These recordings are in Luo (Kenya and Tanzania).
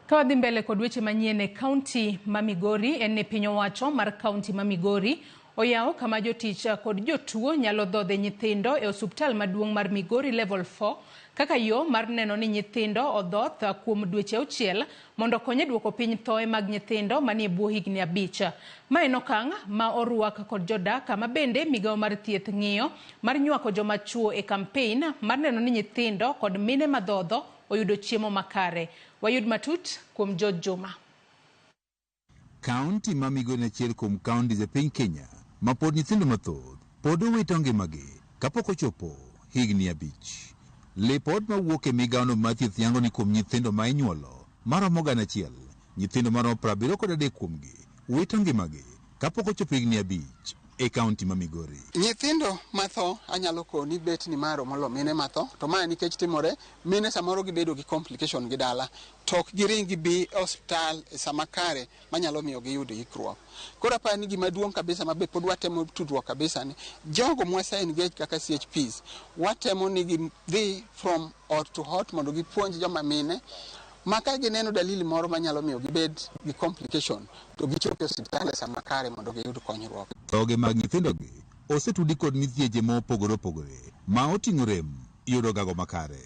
Ka wadhi mbele kod weche manyien e kaunti ma Migori en ni piny owacho mar kaunti ma Migori oyawo kama jotich kod jotuo nyalo dhodhe nyithindo e osuptal maduong' mar Migori Level 4 kaka yo mar neno ni nyithindo odhoth kuom dweche 6 mondo okony e duoko piny thoe mag nyithindo manie bwo higni 5. Ma en okang' ma orwak kod jodak ma bende migawo mar thieth ng'iyo mar nywako joma chuo e kampein mar neno ni nyithindo kod mine madhodho oyudo chiemo makare. Wayud matut kuom George Juma. Kaunti ma Migori en achiel kuom counties e piny Kenya ma pod nyithindo mathoth pod owito ngimagi kapok ochopo higni 5. Lipot mawuok e migawono mar thieth yango ni kuom nyithindo ma inyuolo maromo 100,000, nyithindo maromo 73 kuomgi wito ngimagi kapok ochopo higni 5 e kaunti ma Migori. Nyithindo matho anyalo koni bet ni maro molo mine matho, to mae nikech timore mine samoro gibedo gi complication gi dala to ok giring gibi e osiptal e sama kare manyalo miyo giyud ikruok. Koro aparo ni gima duong' kabisa ma be pod watemo tudruok kabisa ni jogo mwase engage kaka CHPs watemo ni gidhi from ot to ot mondo gipuonj joma mine ma ka gineno dalili moro manyalo miyo gibed gi complication to gichop e osiptal e sama kare mondo giyud konyruok. Thoge mag nyithindogi osetudi kod midhieche mopogore opogore ma oting'o rem yudo gago makare.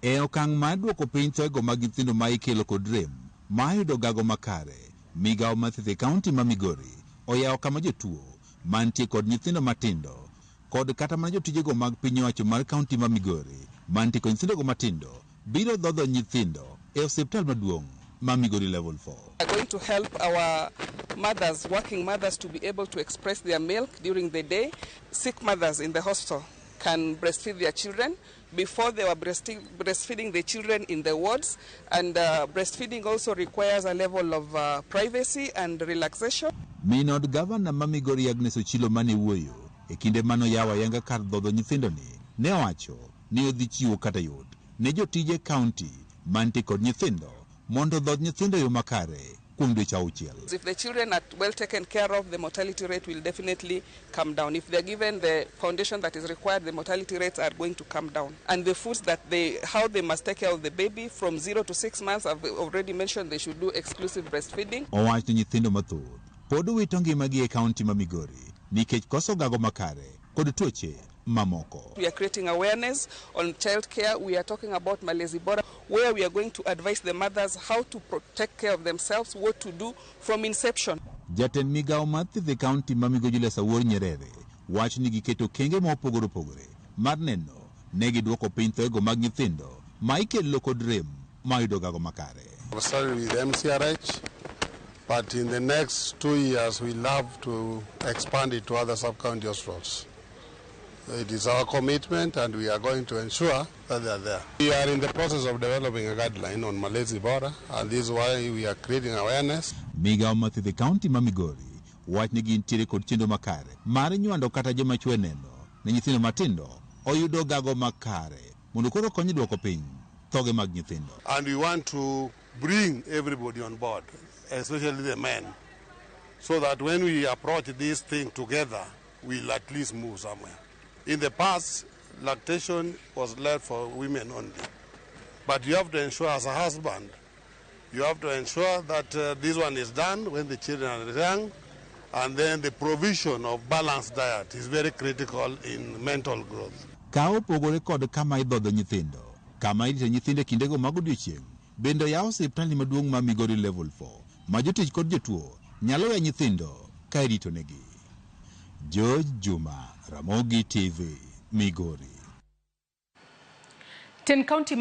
E okang' mar duoko piny thoego mag nyithindo ma ikelo kod rem ma yudo gago makare, migawo mar thieth e kaunti ma Migori oyawo kama jotuo mantie kod nyithindo matindo kod kata mana jotijego mag piny owacho mar kaunti ma Migori mantie kod nyithindogo matindo biro dhodho nyithindo e osiptal maduong' ma Migori Level 4. We are going to help our mothers, working mothers, to be able to express their milk during the day. Sick mothers in the hospital can breastfeed their children. Before they were breastfeeding the children in the wards, and breastfeeding also requires a level of privacy and relaxation. Min od gavana ma Migori Agnes Ochilo mane wuoyo e kinde mano yawo ayanga kar dhodho nyithindoni ne owacho ni odhi chiwo kata yot ne jotije kaunti mantie kod nyithindo mondo odhodh nyithindo e yo makare kuom dweche 6. If the children are well taken care of, the mortality rate will definitely come down. If they're given the foundation that is required, the mortality rates are going to come down. And the foods that they, how they must take care of the baby from 0 to 6 months, I've already mentioned they should do exclusive breastfeeding. Owacho ni nyithindo mathoth pod wito ngimagi e kaunti ma Migori nikech koso gago makare kod tuoche mamoko. We are creating awareness on child care. We are talking about Malezi Bora, where we are going to advise the mothers how to take care of themselves, what to do from inception. Jatend migawo mar thieth e kaunti ma Migori Julius Awuor Nyerere wacho ni giketo okenge mopogore opogore mar neno ne giduoko piny thoego mag nyithindo ma ikelo kod rem ma yudo gago makare. I've started with MCRH, but in the next 2 years we love to expand it to other sub-county hospitals. It is our commitment and we are going to ensure that they are there. We are in the process of developing a guideline on Malezi Bora, and this is why we are creating awareness. Migawo mar thieth e kaunti ma Migori wach ni gintiere kod chenro makare mar nywando kata joma chwe neno ne nyithindo matindo oyudo gago makare mondo koro kony duoko piny thoge mag nyithindo. And we want to bring everybody on board, especially the men, so that when we approach this thing together, we'll at least move somewhere. In the past, lactation was left for women only. But you have to ensure as a husband, you have to ensure that this one is done when the children are young, and then the provision of balanced diet is very critical in mental growth. Ka opogore kod kama idhodho nyithindo, kama irito nyithindo e kindego mag odiochieng', bende oyaw osiptal maduong' ma Migori Level 4 ma jotich kod jotuo nyalo weyo nyithindo ka iritonegi. George Juma, Ramogi TV, Migori. Ten kaunti ma